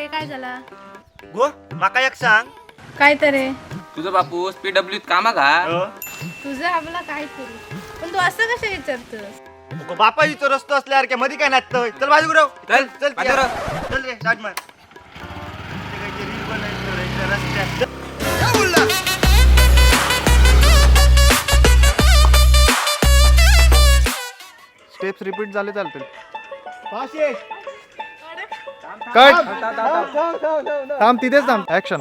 रे, काय झाला? गो, माका एक सांग. काय तर रे? तुझं बापूस पीडब्ल्यू कामा का? तुझं आपला काय करू, पण तू असं कसं विचारतोस? अगं, बापाजीचो रस्तो असल्यासारख्या मध्ये काय नाचतोय? चल बाजूराव. चल, चल. बाजूराव. चल रे, स्टार्ट मार. ते काय ते रील बनवायचं रे, त्या रस्त्यात. स्टेप्स रिपीट झाले चालतील. कट. थांब, तिथेच थांब. ऍक्शन.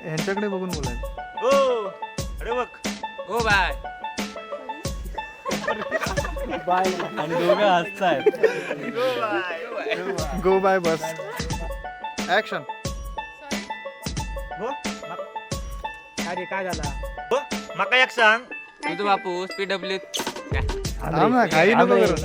यांच्याकडे बघून बोलायचं. हो, अरे बघ. हो बाय. गो बाय बस. ऍक्शन. हो, अरे काय झाला? हो, माका एक सांग. तुझं बापूस पीडब्ल्यू थांब ना, काही नको करू.